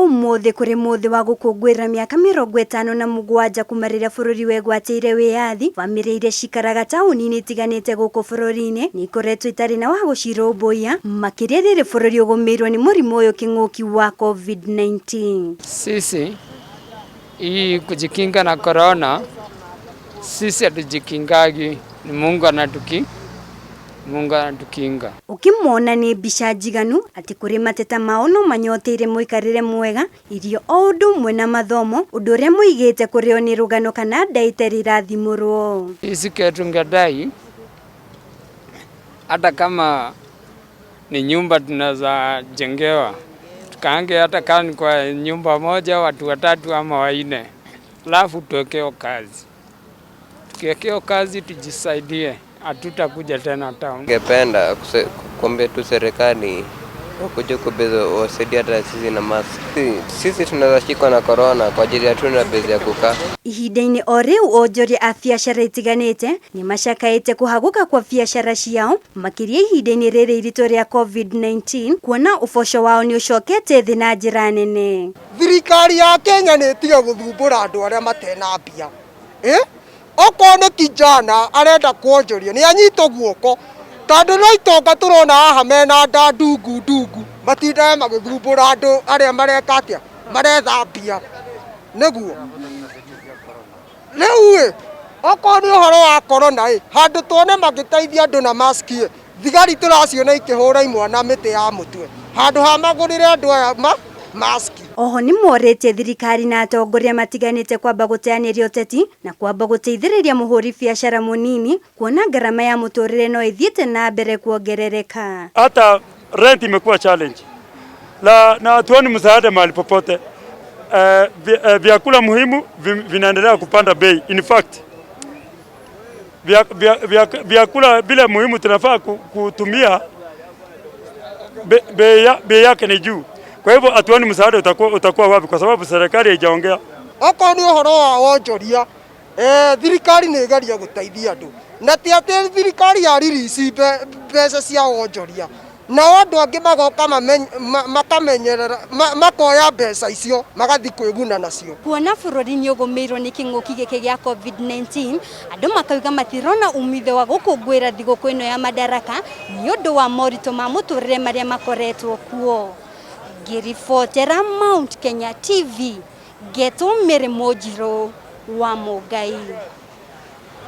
Ũmũthĩ kũrĩ mũthĩ wa gũkũngũĩra mĩaka 57 kuma rĩrĩa bũrũri wegwatĩire wĩyathi, bamĩrĩ iria cikaraga taũni-inĩ itiganĩte gũkũ bũrũri-inĩ nĩ ikoretwo itarĩ na wa gũcirũmbũiya, makĩria rĩrĩ bũrũri ũgũmĩirwo nĩ mũrimũ ũyũ kĩng'ũki wa Covid-19. Sisi hii kujikinga na corona, sisi hatujikingagi, ni Mungu anatuki Mungu anatukinga. Ũkĩmona nĩ mbica njiganu atĩ kũrĩ mateta mao no manyoteire mũikarĩre mwega, irio o ũndũ ũmwe na mathomo, ũndũ ũrĩa moigĩte kũrĩ o nĩ rũgano kana nda ĩtarĩ ĩrathimũrwo. Sisi ketu ngadai hata kama ni nyumba tunaweza jengewa tukaange hata kama ni kwa nyumba moja watu watatu ama wanne, alafu tuwekewe kazi. Tukiwekewa kazi tujisaidie, hatutakuja tena town. Ningependa kuambia tu serikali wakuje kubeza wasaidia hata sisi na mask. Sisi tunaweza shikwa na corona kwa ajili hatuna base ya kukaa. Ihinda-inĩ o rĩu onjoria a biacara itiganĩte nĩ macakaĩte kũhagũka kwa biacara ciao makĩria ihinda-inĩ rĩrĩ iritũ rĩa Covid-19 kuona ũboco wao nĩ ũcokete thĩ na njĩra nene. Thirikari ya Kenya nĩ ĩtige gũthumbũra andũ arĩa matena mbia. Okorwo nĩ kijana arenda kuonjoria nĩ anyitwo guoko, tondũ no itonga tũrona haha mena nda ndungu ndungu matindaga magĩthumbũra andũ arĩa mareka atĩa, maretha mbia. Nĩguo rĩu ĩ, okorwo nĩ ũhoro wa corona ĩ, handũ tuone magĩteithia andũ na mask ĩ, thigari tũraciona ikĩhũra imwana mĩtĩ ya mũtwe handũ ha magũrĩre andũ aya ma mask. Oho nĩ morĩtie thirikari na atongoria matiganĩte kwamba gũteanĩria ũteti na kwamba gũteithĩrĩria mũhũri biacara mũnini kuona ngarama ya mũtũrĩre no ĩthiĩte na mbere kuongerereka. Hata rent imekuwa challenge la, na hatuoni msaada mahali popote. Vyakula muhimu vinaendelea kupanda bei. In fact, vyakula vile muhimu tunafaa kutumia bei yake ni juu. Kwa hivyo hatuoni msaada utakuwa wapi kwa sababu serikali haijaongea. Okorwo nĩ ũhoro wa wonjoria, thirikari nĩ ĩgeria gũteithia andũ, na ti atĩ thirikari ya release mbeca cia wonjoria, nao andũ angĩ magoka makamenyerera, makoya mbeca icio magathiĩ kwĩguna nacio. Kuona bũrũri nĩ ũgũmĩirwo nĩ kĩng'ũki gĩkĩ gĩa Covid-19, andũ makauga matirona umithio wa gũkũngũĩra thigũkũ ĩno ya Madaraka nĩ ũndũ wa moritũ ma mũtũrĩre marĩa makoretwo kuo. Ngĩribotera Mount Kenya TV, ngetwo Mary Mũnjirũ wa Mũngai.